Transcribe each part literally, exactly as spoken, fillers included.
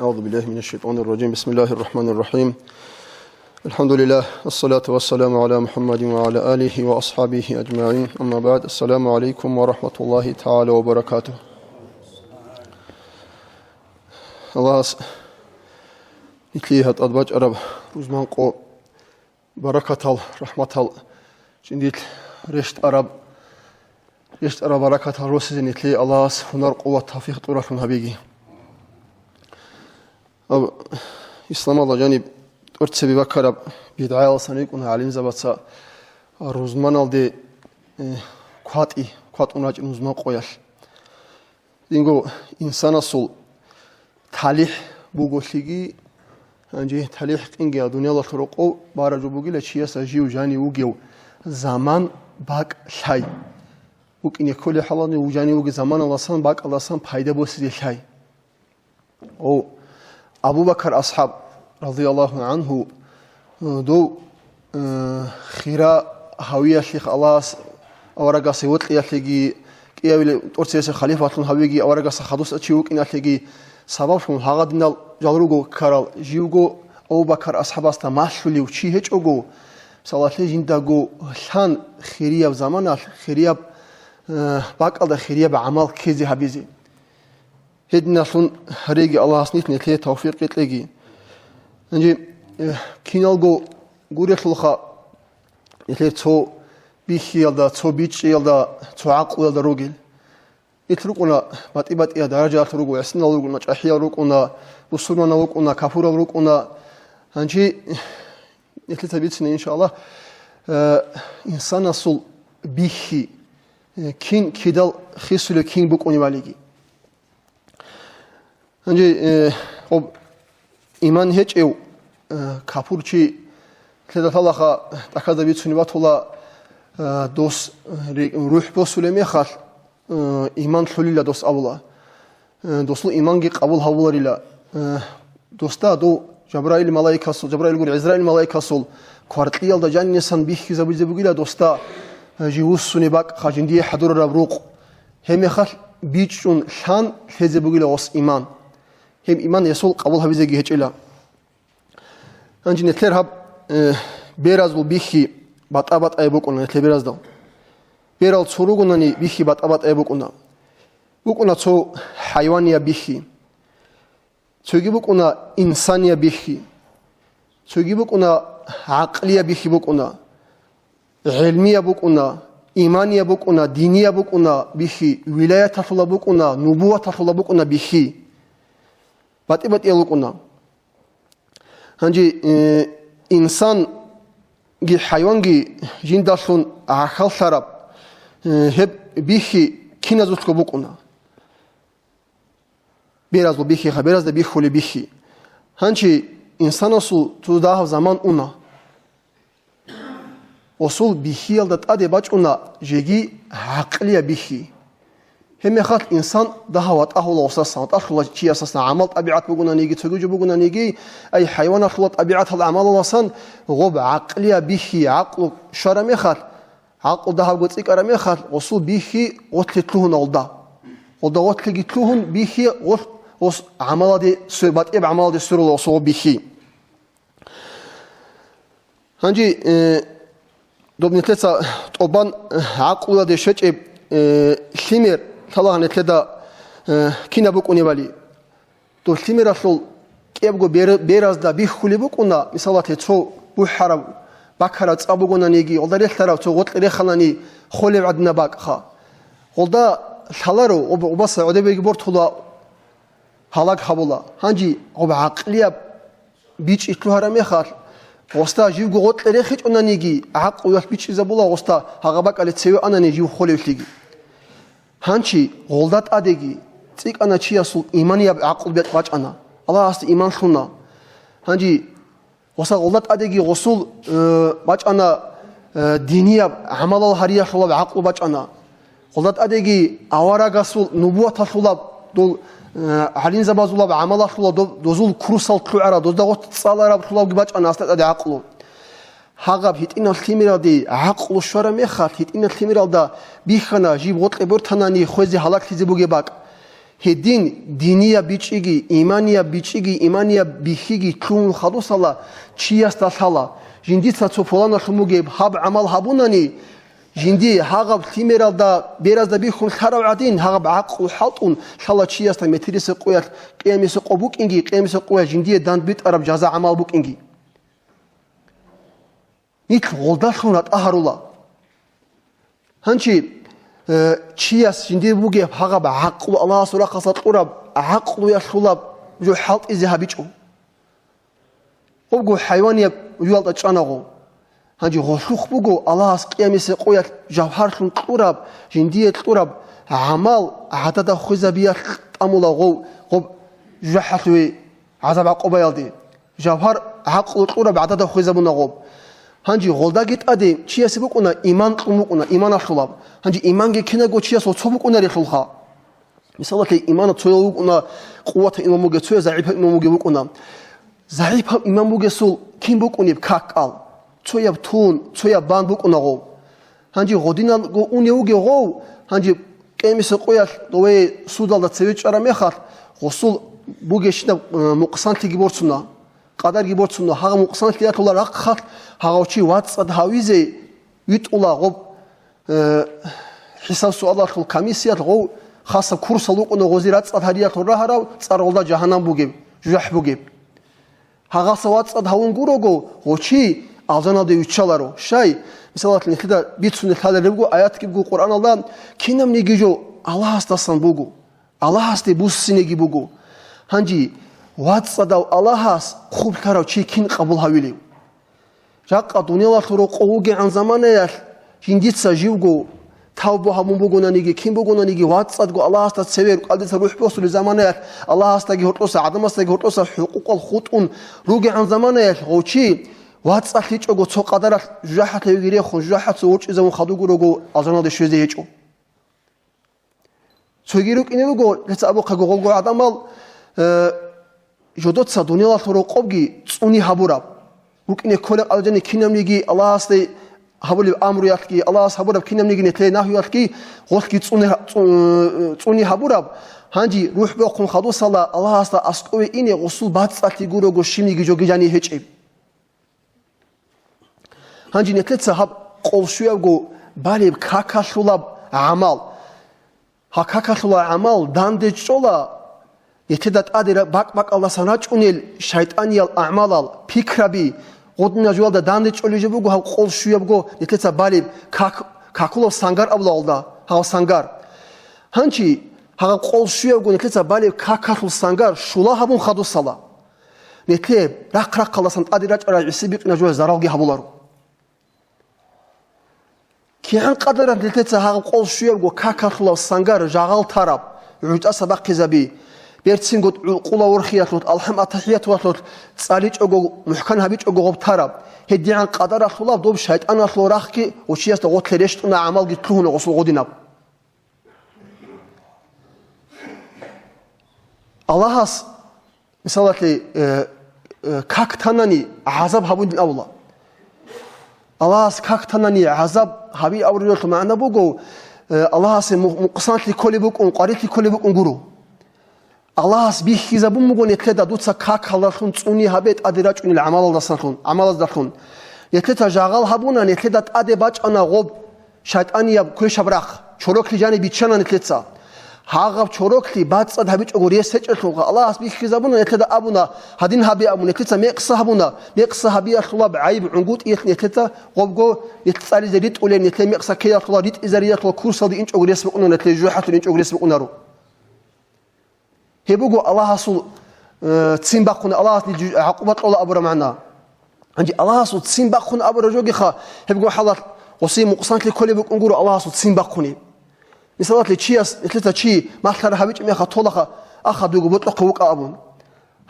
أعوذ بالله من الشيطان الرجيم. بسم الله الرحمن الرحيم. الحمد لله، والصلاة والسلام على محمد وعلى آله وأصحابه أجمعين. أما بعد. السلام عليكم ورحمة الله تعالى وبركاته. Аллагьас нилъее гьатӀад бачӀараб рузман къо баракатал, рахматал, жиндилъ рещтӀараб, рещтӀараб баракатал росизе нилъее Аллагьас гьунар, къуват, тавфикъ тӀуралъун гьабиги. Гьаб, исламалда жаниб тӀоцебе бакараб бидгӀаялдасан рикӀкӀуна гӀалимзабаца рузманалде, э, кватӀи, кватӀун рачӀин рузман къоялъ. Динго инсанасул талихӀ буголъиги, гьанже талихӀ къинги дуниялалъул рокъов бараб жо бугила, чиясда жив жанив вугев заман бакӀ лъай. ВукӀине кколеб хӀалалъ жанив вугев заманалдасан, бакӀалдасан пайда босизе лъай. О, Абу Бакар асхӀаб, радияллагьу гӀангьу, дов, э, хира гьавиялъе Аллагьас аварагасде вокьиялъеги, кӀиявилев тӀоцебесеб халифалъун гьавиги, аварагасда хадусеб чи вукӀиналъеги сабаблъун гьагъадинал жал руго ккарал, живго Абу Бакар асхӀабасда малъулев чи гьечӀого, мисалалъе, жиндаго лъан хирияб заманалъ хирияб, э, бакӀалда хирияб гӀамал ккезе гьабизе. Гьединалъун гьареги Аллагьас нилъ нилъее тавфикъ кьеги. Гьанже, э, киналго гурелъулха нилъер цо бихьиялда, цо бичӀчӀиялда, цо гӀакълуялда ругел. Нилъ рукӀуна батӀи-батӀияб даражаялъ руго, гӀисинал рукӀуна, чӀахӀиял рукӀуна, бусурманал рукӀуна, капурал рукӀуна. Гьанже нилъеца бицине, иншаллагь, э, инсанасул бихьи, э, кин кидал хисулев кин букӀуневалиги. Гьанже, э, гъоб иман гьечӀев, э, капурчи лъеда лъалаха тӀахьазда бицунеб батула, э, дос, э, ри-, рухӀ босулеб мехалъ, э, иман лъулила дос абула. Э, досул иманги къабул гьавуларила. Э, досда дов Жабраил малаикасул, Жабраил гури, ГӀизраил малаикасул кваркьиялда жанисан бихьизабизе бугила досда, э, живуссунеб бакӀ, ха жиндие хӀадурараб рукъ. Гьеб мехалъ бичӀчӀун лъан лъезе бугила гъос иман. Гьеб иман гьесул къабул гьабизеги гьечӀила. Гьанже нилъер гьаб, э, беразул бихьи батӀа-батӀайи букӀуна нилъер бераздал. Берал цо ругонани бихьи батӀа-батӀайи букӀуна. БукӀуна цо хӀайванияб бихьи. Цоги букӀуна инсанияб бихьи. Цоги букӀуна гӀакълияб бихьи букӀуна. ГӀелмияб букӀуна, иманияб букӀуна, динияб букӀуна бихьи, вилаяталъула букӀуна, нубуваталъула букӀуна бихьи. БатӀи-батӀиял рукӀуна. Гьанже, э, инсанги хӀайванги жиндалъун гӀахьаллъараб, э, гьеб бихьи киназулъго букӀуна. Беразул бихьиха, беразда бихьулеб бихьи. Гьанже инсанасул цо дагьаб заман уна. Гъосул бихьиялда тӀаде бачӀуна жеги гӀакълияб бихьи. Гьеб мехалъ инсан дагьав ватӀа гьавула гъосасан, ватӀа лъула чиясасан, гӀамал-тӀабигӀат бугонаниги, цоги жо бугонаниги, ай хӀайваналъула тӀабигӀатал гӀамалаласан гъоб гӀакълияб бихьи, гӀакълу щвараб мехалъ, гӀакълу дагьабго цӀикӀкӀараб мехалъ, гъосул бихьи гъотлъи лъугьуна гъолда. Гъолда гъотлъиги лъугьун бихьи гъолъ-, гъос гӀамаладе сверула, батӀияб гӀамаладе сверула гъосул бихьи. Гьанже, э, доб нилъеца тӀубан, э, гӀакълуялде щвечӀеб, э, лъимер лъалагьа нилъеда, э, кинаб букӀунебали. Доб лъимералъул кӀебго бер-, беразда бихьулеб букӀуна, мисалалъе, цо бухӀараб, бакараб цӀа бугонаниги, гъолда релълъараб цо гъоркье реханани холеб гӀадинаб бакӀха. Гъолда лъаларо, гъоб-, гъобаса гӀодобеги бортула, гьалаг гьабула. Гьанже гъоб гӀакълияб бичӀчӀи лъугьараб мехалъ, гъосда живго гъоркье рехичӀонаниги, гӀакълуялъ бичӀчӀизабула гъосда гьагъа бакӀалде цеве анани жив холевлъиги. Гьанже гъолда тӀадеги цӀикӀкӀана чиясул иманияб гӀакълу бакӀ-, бачӀана. Аллагьасда иман лъуна. Гьанже гъоса гъолда тӀадеги гъосул, э, бачӀана, э, динияб гӀамалал гьариялъулаб гӀакълу бачӀана. Гъолда тӀадеги аварагасул нубуваталъулаб, дол, э, гӀалимзабазулаб гӀамалалъула доб-, дозул курусал лъугӀараб, дозда гъоц цӀалараб лъулабги бачӀана гъосда тӀаде гӀакълу. Гьагъаб гьитӀинал лъимералде гӀакълу щвараб мехалъ, гьитӀинал лъимералда бихьана жиб гъоркье бортанани хвезе гьалаглъизе бугеб бакӀ. Гьедин динияб бичӀчӀиги, иманияб бичӀчӀиги, иманияб бихьиги лъугьун хадусала чиясда лъала, жиндица цо пуланалъун бугеб гьаб гӀамал гьабунани, жинди гьагъаб лъимералда беразда бихьун лъарав гӀадин, гьагъаб гӀакълу хӀалтӀун лъала чиясда метерисеб къоялъ, къиямисеб къо букӀинги, къиямисеб къоялъ жиндие дандбитӀараб жаза-гӀамал букӀинги. Нилъ гъолдалъун ратӀа гьарула. Гьанчи, э, чияс жиндир бугеб гьагъаб гӀакълу Аллагьасул рахъалъа кьураб, гӀакълуялъулаб жо хӀалтӀизе гьабичӀо. Гъобго хӀайванияб жоялда чӀана гъов. Гьанже гъолъухъ буго Аллагьас къиямисе къоялъ жавгьарлъун кьураб, жиндие кьураб гӀамал гӀадада хвезабиялъ тӀамула гъов, гъоб жужахӀалъуве гӀазаб-гӀакъубаялде. Жавгьар гӀакълу кьураб гӀадада хвезабуна гъоб. Гьанже гъолдаги тӀаде чиясе букӀуна иман кьун букӀуна, иманалъулаб. Гьанже иманги кинаго чиясул цо букӀунарелъулха. Мисалалъе, имана цояв вукӀуна къуватав иман бугев, цояв загӀипав иман бугев вукӀуна. ЗагӀипав иман бугесул кин букӀунеб как кӀал? Цояб тун, цояб бан букӀуна гъов. Гьанже гъодиналго унев вугев гъов, гьанже къемиса къоялъ дове судалда цеве чӀараб мехалъ, гъосул бугещинаб, э, мукъсанлъиги борцуна, къадарги борцуна, гьагъа мукъсанлъиялъула рахъалъ гьагъав чи вацӀцӀад гьавизе витӀула гъоб, э, хӀисаб-суалалъул комиссиялъ гъов хасаб курсал вукӀуна гъози рацӀцӀад гьариялъул рагьарав цӀар гъолда жагьаннам бугеб, жужахӀ бугеб. Гьагъаса вацӀцӀад гьавун гурого, гъочи алжаналде виччаларо. Щай, мисалалъ, нилъеда бицунел лъалареб буго, аятги буго Къуръаналда, кинабниги жо Аллагьасдасан буго, Аллагьасде буссинеги буго. Гьанже вацӀцӀадав Аллагьас хъублъи лъарав чи кин къабул гьавилев? Жакъа дуниялалъул рокъов вугегӀан заманаялъ жиндица живго тавбу гьабун бугонаниги, кин бугонаниги, вацӀцӀадго Аллагьасда цеве рукӀалдаса рухӀ босулеб заманаялъ, Аллагьасдаги гьоркьоса, гӀадамасдаги гьоркьоса хӀукъукъал хутӀун ругегӀан заманаялъ гъов чи вацӀцӀалъичӀого цо къадаралъ жужахӀалъувеги рехун, жужахӀалъув ворчӀизавун хадув гурого алжаналде щвезе гьечӀо. Цоги рукӀине руго, лъица абухъего гъолго гӀадамал, э, жодоца дуниялалъул рокъобги цӀуни гьабураб. РукӀине кколеб алжани кинабниги Аллагьасде гьабулеб амруялъги, Аллагьас гьабураб кинабниги нилъее нагьуялъги гъолъги цӀуни гьа-, цӀу-, цӀуни гьабураб. Гьанже рухӀ бохъун хадусала Аллагьасда аскӀове ине гъосул бацӀцӀалъи гурого щибниги жоги жани гьечӀеб. Гьанже нилъеца гьаб къолщуябго балеб какалъулаб гӀамал. Гьаб какалъула гӀамал данде чӀола, нилъеда тӀаде ра-, бакӀ-бакӀалдасан рачӀунел шайтӀаниял агӀмалал, пикраби, гъодинал жоялда данде чӀолеб жо буго гьаб къолщуябго нилъеца балеб как-, какулаб сангар абулагъалда, гьаб сангар. Гьанчи гьаб къолщуябго нилъеца балеб какалъул сангар щула гьабун хадусала. Нилъее рахъ-рахъалдасан тӀаде рачӀарал гӀиси-бикъинал жоялъ заралги гьабуларо. КигӀан къадаралъ нилъеца гьаб къолщуябго какалъулаб сангар жагъал тараб, гӀучӀаса бахъизаби, берцинго гӀукъула ворхиялъулъ, алхӀам-атахӀиятулалъулъ цӀаличӀого, мухӀкан гьабичӀого гъоб тараб, гьедигӀан къадаралъулаб доб шайтӀаналъул рахъги ва чиясда гъотлъе рещтӀуна гӀамалги лъугьуна гъосул гъодинаб. Аллагьас, мисалалъе, э, э, как танани гӀазаб гьабунин абула. Аллагьас как танани гӀазаб гьаби абуралъул магӀна буго, э, Аллагьасе му-, мукъсанлъи кколеб букӀун, къварилъи кколеб букӀун гуро. Аллагьас бихьизабун буго нилъеда дуца какалдалъун цӀуни гьабе тӀаде рачӀунел гӀамалалдасалъун, гӀамалаздалъун. Нилъеца жагъал гьабуна, нилъеда тӀаде бачӀана гъоб шайтӀанияб квешаб рахъ, чороклъи жаниб биччана нилъеца. Гьагъаб чороклъи бацӀцӀад гьабичӀого рес гьечӀелъулха, Аллагьас бихьизабуна, нилъеда абуна, гьадин гьабе абун, нилъеца мекъса гьабуна, мекъса гьабиялъулаб гӀайиб гӀунгутӀиялъ нилъеца гъобго нилъ цӀализе ритӀулел, нилъе мекъса ккеялъула, ритӀизариялъула курсалде инчӀого рес букӀунаро, нилъе жужахӀалъур инчӀого рес букӀунаро. Гьеб буго Аллагьасул, э, ццин бахъуна, Аллагьас ниж гӀакъуба кьола абураб магӀна. Гьанже Аллагьасул ццин бахъун абураб жогиха, гьеб буго хӀалалъ гъосие мукъсанлъи кколеб букӀун гуро Аллагьасул ццин бахъунеб. Мисалалъе, чияс, нилъеца чи малъара гьабичӀеб мехалъ толаха, аха, дуго бокьухъе вукӀа абун.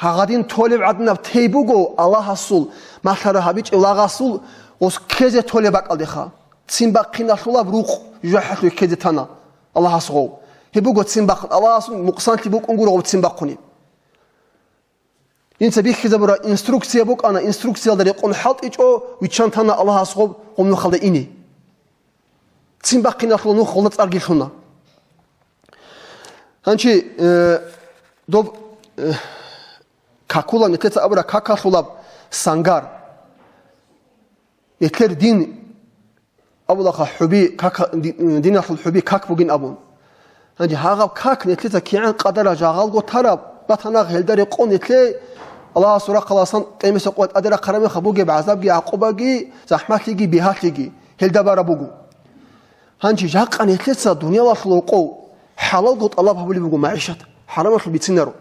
Гьагъадин толеб гӀадинаб тей буго Аллагьасул малъара гьабичӀев лагъасул гъос ккезе толеб бакӀалдеха. Ццин бахъиналъулаб рукъ жужахӀалъув ккезе тана Аллагьас гъов. Гьеб буго ццин бахъун. Аллагьасул мукъсанлъи букӀун гуро гъоб ццин бахъунеб. Инца бихьизабура инструкция букӀана, инструкциялда рекъон хӀалтӀичӀо, виччан тана Аллагьас гъоб гъоб нухалда ине. Ццин бахъиналъула нух гъолда цӀарги лъуна. Гьанчи, э, доб, э, какула нилъеца абура какалъулаб сангар. Нилъер дин абулаха хӀуби, как, ди-, диналъул хӀуби как бугин абун. Гьанже гьагъаб как нилъеца кигӀан къадара жагъалго тараб, батанагъ гьелда рекъон нилъе Аллагьасул рахъаласан къемиса къоялъ тӀаде рахъараб мехалъ бугеб гӀазабги, гӀакъубаги, захӀмалъиги, бигьалъиги гьелда бараб буго. Гьанже жакъа нилъеца дуниялалъул рокъов хӀалалго тӀалаб гьабулеб буго магӀишат, хӀарамалъул бицинаро.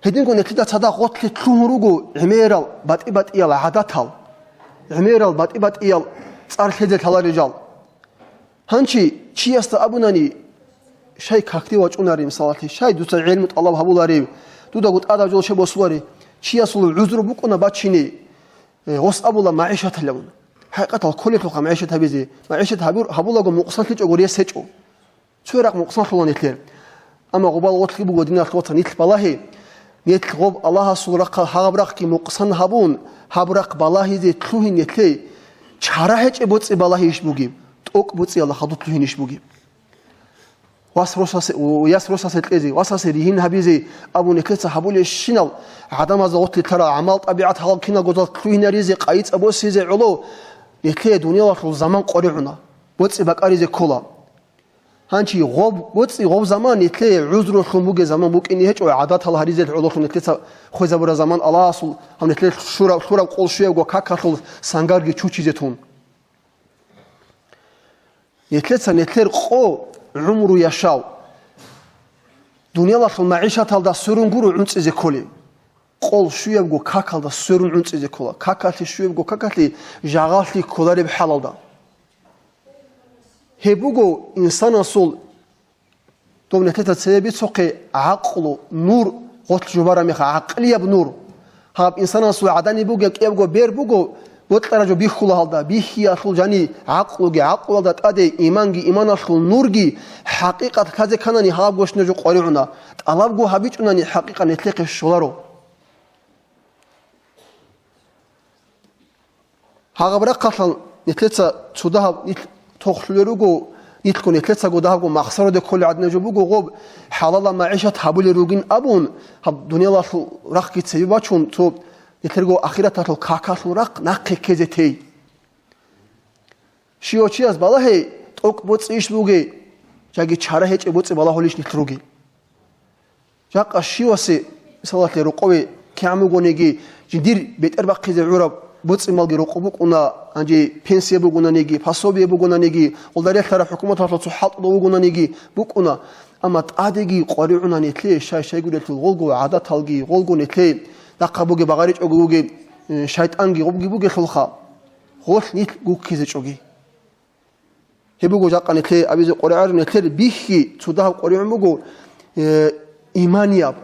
Гьединго нилъеда цадахъ гъотлъи лъугьун руго гӀемерал батӀи-батӀиял гӀадатал, гӀемерал батӀи-батӀиял цӀар лъезе лъаларел жал. Гьанчи чиясда абунани, щай какде вачӀунарев, мисалалъе, щай дуца гӀелму тӀалаб гьабуларев, дудаго тӀадаб жолчеб босуларев, чиясул гӀузру букӀуна бачине, э, гъос абула магӀишаталъун. ХӀакъикъатал кколелъулха магӀишат гьабизе, магӀишат гьабур-, гьабулаго мукъсанлъичӀого рес гьечӀо. Цо рахъ мукъсанлъула нилъер. Амма гъубал гъотлъи буго, диналъул вацал, нилъ балагье. Нилъ гъоб Аллагьасул рахъал гьагъаб рахъги мукъсан гьабун, гьаб рахъ балагьизе лъугьин нилъе чара гьечӀеб боцӀи балагьейищ бугеб, тӀокӀ боцӀиялда хадуб лъугьинищ бугеб. Вас росасе, у, яс росасе кьезе, васасе ригьин гьабизе абун нилъеца гьабулебщинал гӀадамазда гъотлъи лъарал гӀамал-тӀабигӀат гьал киналго зал лъугьинаризе, къайи-цӀа босизе гӀоло, нилъее дуниялалъул заман къоригӀуна, боцӀи бакӀаризе ккола. Гьанчи гъоб боцӀи, гъоб заман нилъее гӀузрулъун бугеб заман букӀине гьечӀо, гӀадатал гьаризе гӀололъун нилъеца хвезабураб заман Аллагьасул гьав нилъее лъураб, лъураб къол щуябго какалъул сангарги чучизе тун. Нилъеца нилъер къо, гӀумру, яшав дуниялалъул магӀишаталда сверун гуро гӀунцӀизе кколеб. Къол щуябго какалда сверун гӀунцӀизе ккола, какалъе щуябго какалъе жагъалъи кколареб хӀалалда. Гьеб буго инсанасул, дов нилъеца цебе бицухъе, гӀакълу нур гъорлъ жубараб мехалъ, гӀакълияб нур. Гьаб инсанасул гӀадани бугеб кӀиябго бер буго, бокьараб жо бихьула гьалда, бихьиялъул жани гӀакълуги, гӀакълуялда тӀаде иманги, иманалъул нурги, хӀакъикъат лъазе кканани гьаб гощина жо къваригӀуна, тӀалабго гьабичӀунани хӀакъикъат нилъехъе щоларо. Гьагъаб рахъалъан нилъеца цо дагьаб нилъ тохлъулел руго, нилъго нилъецаго дагьабго махсароде кколел гӀадинаб жо буго гъоб, хӀалалаб магӀишат гьабулел ругин абун, гьаб дуниялалъул рахъги цебе бачун, цо нилъерго ахираталъул какалъул рахъ нахъе ккезе тей. Щивав чияс балагье, тӀокӀ боцӀи иш бугей, жаги чара гьечӀеб боцӀи балагьулищ нилъ ругел. Жакъа щивасе, мисалалъе, рокъове кигӀан бугониги, жиндир бетӀер бахъизе гӀураб боцӀи-малги рокъоб букӀуна, гьанже пенсия бугонаниги, пособие бугонаниги, гъолда релълъараб хӀукуматалъул цо хӀалтӀулав вугонаниги букӀуна. Амма тӀадеги къваригӀуна нилъее, щай-щайгурелъул гъолго гӀадаталги, гъолго нилъее нахъа бугеб багъаричӀого вугеб, э, шайтӀанги гъобги бугелъулха, гъолъ нилъ гуккизе чӀоги. Гьеб буго жакъа нилъее абизе къваригӀараб, нилъер бихьи цо дагьаб къваригӀун буго, э, иманияб.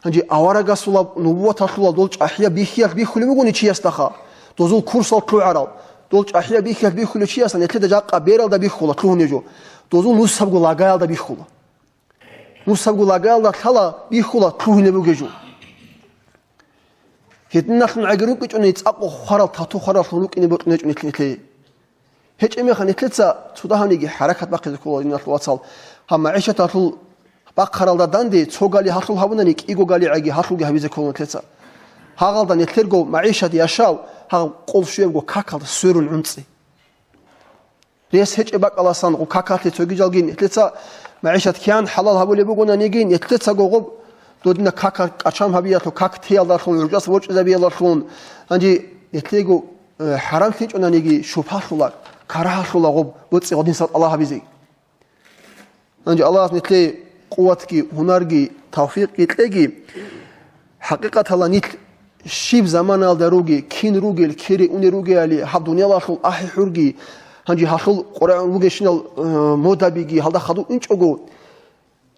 Гьанже аварагасулаб нубуваталъулаб дол чӀахӀияб бихьиялъ бихьулеб бугони чиясдаха, дозул курсал лъугӀарал, дол чӀахӀияб бихьиялъ бихьулев чиясда нилъеда жакъа бералда бихьула, лъугьунеб жо, дозул нусабго лагаялда бихьула. Нусабго лагаялда лъала бихьула, лъугьунеб бугеб жо. Гьединалъун гӀаги рукӀичӀони цӀакъго хварал тату хвараллъун рукӀине бокьунечӀо нилъ нилъее. ГьечӀеб мехалъ нилъеца цо дагьабниги хӀаракат бахъизе ккола, диналъул вацал. Гьаб магӀишаталъул бахъаралда данде цо гали гьалъул гьабунани, кӀиго гали гӀаги гьалъулги гьабизе ккола нилъеца. Гьагъалда нилъерго магӀишат яшав, гьагъаб къол щуябго какалда сверун гӀунцӀи. Рес гьечӀеб бакӀаласан гъу какалъе цогиджалги нилъеца магӀишат кигӀан хӀалал гьабулеб бугонаниги, нилъецаго гъоб додина какал кӀачам гьабиялъул, как теялдалъун, гӀурчӀаз ворчӀизабиялдалъун, гьанже нилъего, э, хӀарамлъичӀонаниги, шубгьалъула, карагьалъула гъоб боцӀи гъодинсал тӀалаб гьабизе. Гьанже Аллагьас нилъее къуватги, гьунарги, тавфикъги кьеги. ХӀакъикъаталда нилъ щиб заманалда руги, кин ругел, кире унел ругеали, гьаб дуниялалъул ахӀи-хӀурги, гьанже гьалъул къваригӀун вугещинал, э, модабиги гьалда хадуб инчӀого,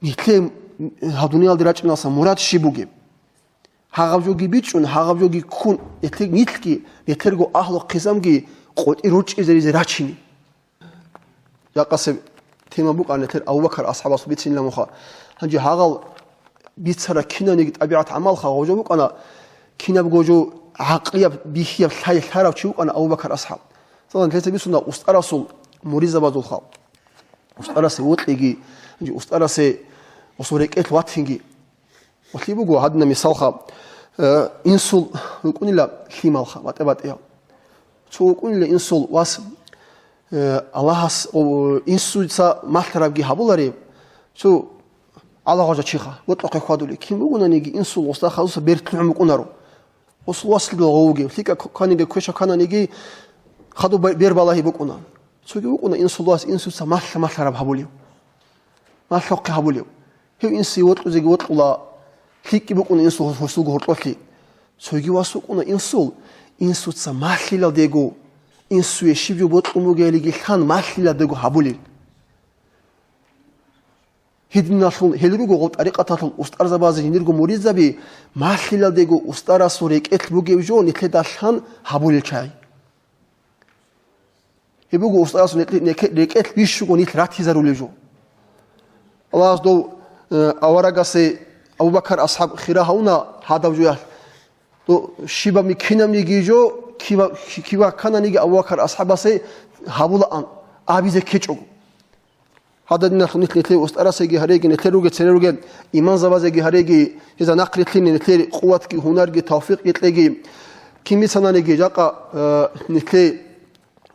нилъее гьаб дуниялде рачӀиналдаса мурад щиб бугеб? Гьагъаб жоги бичӀчӀун, гьагъаб жоги ккун, нилъ-, нилъги, нилъерго агьлу-хъизамги къотӀи рорчӀизаризе рачине. Жакъасеб тема букӀана нилъер Абу-Бакар асхӀабасул бицинилан муха. Гьанже гьагъал бицара кинаниги тӀабигӀат-гӀамалха гъожо букӀана, кинабго жо гӀакълияб, бихьияб, лъай-лъарав чи вукӀана Абу-Бакар асхӀаб. Цо нилъеца бицуна устӀарасул муридзабазулха. УстӀарасе вокьиги, Гьанже устӀарасе гъосул рекӀелъ ватинги. Гъолъи буго, гьадина мисалха, э, инсул вукӀунила лъималха, батӀи-батӀиял. Цо вукӀунила инсул вас, э, Аллагьас, о, инсуца малъарабги гьабулареб, цо гӀалагъважа чиха, бокьухъе хьвадулев. Кин бугонаниги инсул гъосда хадуса бер лъугӀун букӀунаро. Гъосул вас лъидал гъов вугев, лъикӀа кканиги, квеша ккананиги, хадуб бер балагьи букӀуна. Цоги вукӀуна инсул вас инсуца малъа-малъараб гьабулев. Малъухъе гьабулев. Гьев инсуе вокьузеги вокьула, лъикӀги букӀуна инсул гьорсулго гьоркьолъи. Цоги вас вукӀуна инсул, инсуца малъилалдего, инсуе щиб жо бокьун бугеялиги лъан малъилалдего гьабулел. Гьединалъул гьел руго гъол тӀарикъаталъул устӀарзабазе жиндирго муридзаби малъилалдего устӀарасул рекӀелъ бугев жо нилъеда лъан гьабулел чагӀи. Гьеб буго устӀарасул рекӀелъ, рекӀелъ бищуго нилъ ратизарулев жо. Аллагьас дов, э, аварагасе Абу-Бакар асхӀаб хира гьавуна гьадав жоялъ. Дов щибаб кинабниги жо, кива-, кива ккананиги Абу-Бакар асхӀабасе гьабулаан абизе ккечӀого. Гьададиналъ нилъ нилъер устӀарасеги гьареги, нилъер ругел цере ругел имамзабазеги гьареги, гьезда нахърилълъине нилъер къуватги, гьунарги, тавфикъги кьеги. Кин бицананиги, жакъа, э, нилъер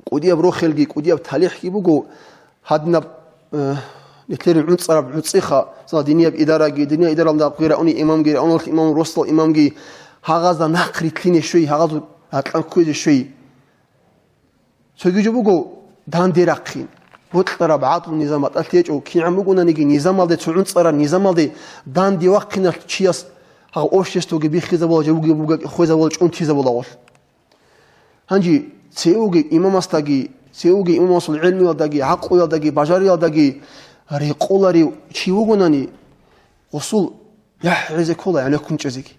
кӀудияб рохелги, кӀудияб талихӀги буго, гьадинаб, э, нилъер гӀунцӀараб гӀуцӀиха, мисал, динияб идараги, динияб идаралда гъуи рауни имамги, рауналъ имам, росдал имамги, гьагъазда нахърилълъине щвей, гьагъазул гьаркьан кквезе щвей. Цоги жо буго данде рахъин. Бокьараб гӀадлу низам батӀалъи гьечӀо, кигӀан бугонаниги низамалде, цо гӀунцӀараб низамалде данде вахъиналъ чияс гьагъ обществоги биххизабула, жавги бугеги хвезабула, чӀунтизабула гъолъ. Гьанже цевуги имамасдаги, цевуги имамасул гӀелмуялдаги, гӀакълуялдаги, бажариялдаги рекъоларев чи вугонани, гъосул яхӀ гӀезе ккола гӀенеккун чӀезеги.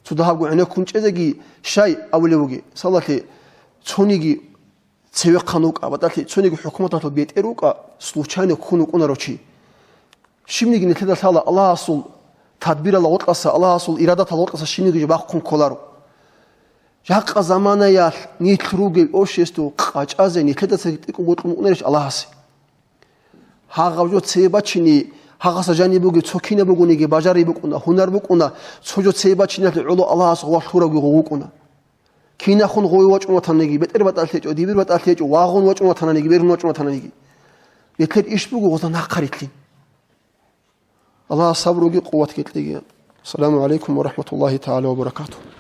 Цо дагьабго гӀенеккун чӀезеги щай абулев вуги, салалъе цониги цевехъан вукӀа, батӀалъи цониги хӀукуматалъул бетӀер вукӀа, случайно ккун вукӀунаро чи. Щибниги нилъеда лъала Аллагьасул тадбиралда гъоркьаса, Аллагьасул ирадаталда гъоркьаса щибниги жо бахъун кколаро. Жакъа заманаялъ нилъ ругел общество къачӀазе нилъедацаги тӀекӀун бокьун букӀунарищ Аллагьасе? Гьагъаб жо цебе бачине, гьагъаса жаниб бугеб цо кинаб бугониги бажари букӀуна, гьунар букӀуна, цо жо цебе бачиналъе гӀоло Аллагьас гъов лъуравги гъов вукӀуна. Кинахун гъове вачӀун ватананиги, бетӀер батӀалъи гьечӀо, дибир батӀалъи гьечӀо, вагъун вачӀун ватананиги, берун вачӀун ватананиги. Нилъер иш буго гъозда нахъа рилълъин. Аллагьас сабруги къуватги кьеги. Ассаламу гӀалайкум ва рахӀматуллагьи тагӀала ва баракатугь.